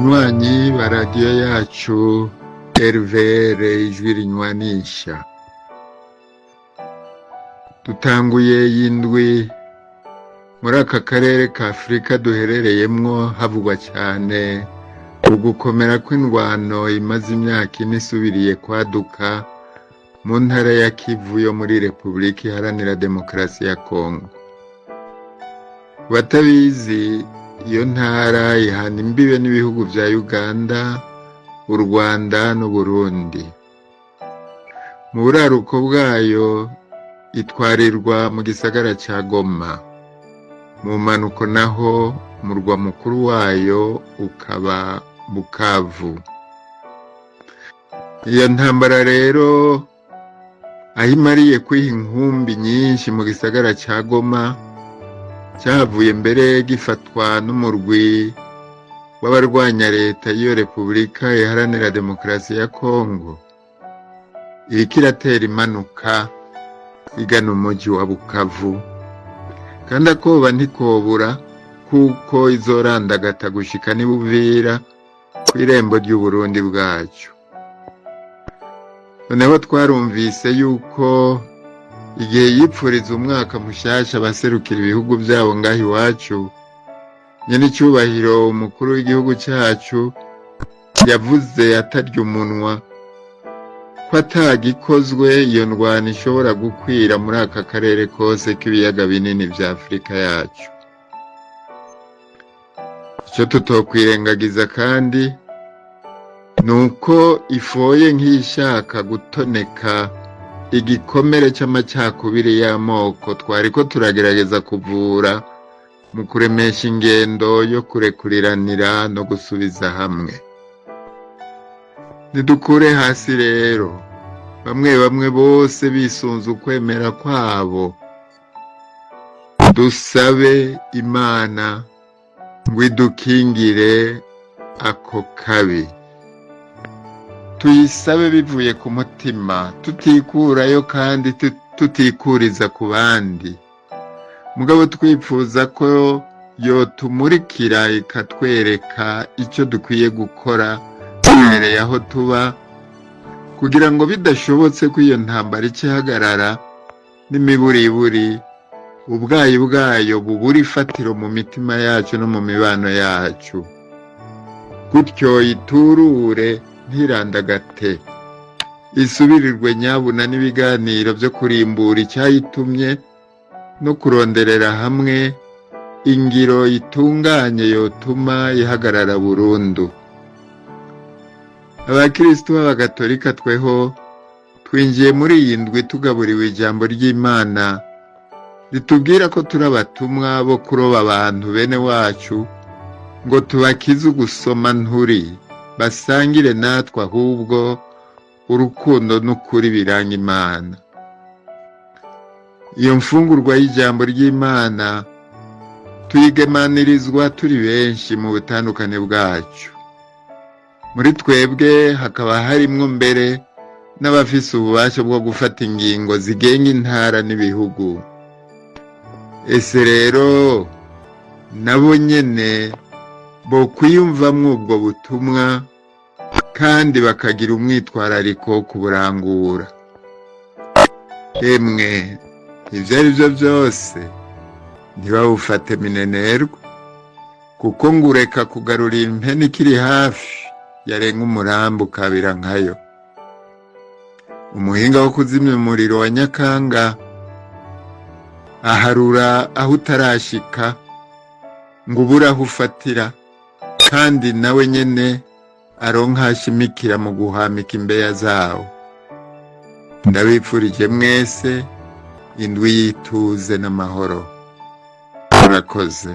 Banywanyi ba radiyo yacu RVR Ijwi Rinywanisha, dutanguye y'indwi muri aka karere ka Afurika duherereyemwo havugwa cyane ugukomera kw'indwano imaze imyaka ine isubiriye kwaduka mu ntara ya Kivu yo muri Repubulika Iharanira Demokarasi ya Kongo. Ku batabizi, iyo ntara ihana imbibe n'ibihugu vya Uganda, u Rwanda n'Uburundi. Mu buraruko bwayo itwarirwa mu gisagara ca Goma, mu mpanuko naho umurwa mukuru wayo ukaba Bukavu. Iyo ntambara rero aho imariye kwiha inkumbi nyinshi mu gisagara ca Goma, cyahavuye mbere gifatwa n'umurwi w'abarwanya leta y'iyo Repubulika Iharanira Demokarasi ya Kongo, iriko iratera imanuka igana umuji wa Bukavu, kandi akoba ntikobura kuko izorandagata gushika n'Ibuvira kw'irembo ry'Uburundi bwacu. Noneho twarumvise yuko igihe yipfuriza umwaka mushasha abaserukira ibihugu vyabo ngaho iwacu, nyenicubahiro umukuru w'igihugu cacu yavuze atarya umunwa ko atagikozwe iyo ndwano ishobora gukwira muri aka karere kose k'ibiyaga binini vya Afurika yacu. Ico tutokwirengagiza kandi ni uko ifoye nk'ishaka gutoneka igikomere c'amacakubiri y'amoko twariko turagerageza kuvura mu kuremesha ingendo yo kurekuriranira no gusubiza hamwe. Nidukure hasi rero bamwe bamwe bose bisunze ukwemera kwabo, dusabe Imana ngo idukingire ako kabi. Tuyisabe bivuye ku mutima, tutikurayo kandi tutikuriza ku bandi, mugabo twipfuza ko yotumurikira ikatwereka icyo dukwiye gukora duhereye aho tuba, kugira ngo bidashobotse ko iyo ntambara ica ihagarara n'imiburiburi, ubwayi bwayo bubura ifatiro mu mitima yacu no mu mibano yacu, gutyo iturure ntirandagate, isubirirwe nyabuna n'ibiganiro byo kurimbura icyayitumye no kuronderera hamwe ingiro itunganye yotuma ihagarara burundu. Abakristu b'abagatolika tweho twinjiye muri iyi ndwi tugaburiwe ijambo ry'Imana ritubwira ko turi abatumwa bo kuroba abantu bene wacu ngo tubakize ugusoma nturi, basangire natwe ahubwo urukundo n'ukuri biranga Imana. Iyo mfungurwa y'ijambo ry'Imana tuyigemanirizwa turi benshi mu butandukane bwacu, muri twebwe hakaba harimwo mbere n'abafise ububasha bwo gufata ingingo zigenga intara n'ibihugu. Ese rero nabo nyene bokwiyumvamwo ubwo butumwa kandi bakagira umwitwarariko wo kuburangura? Emwe, ivyo ari vyo vyose ntibawufate minenerwe, kuko ngo ureka kugarura impene ikiri hafi yarenga umurambi ukabira nkayo. Umuhinga wo kuzimya umuriro wa nyakanga aharura aho utarashika ngo ubure aho ufatira, kandi nawe nyene aronka ashimikira mu guhamika imbeya zawo. Ndabipfurije mwese indwi y'ituze n'amahoro. Murakoze.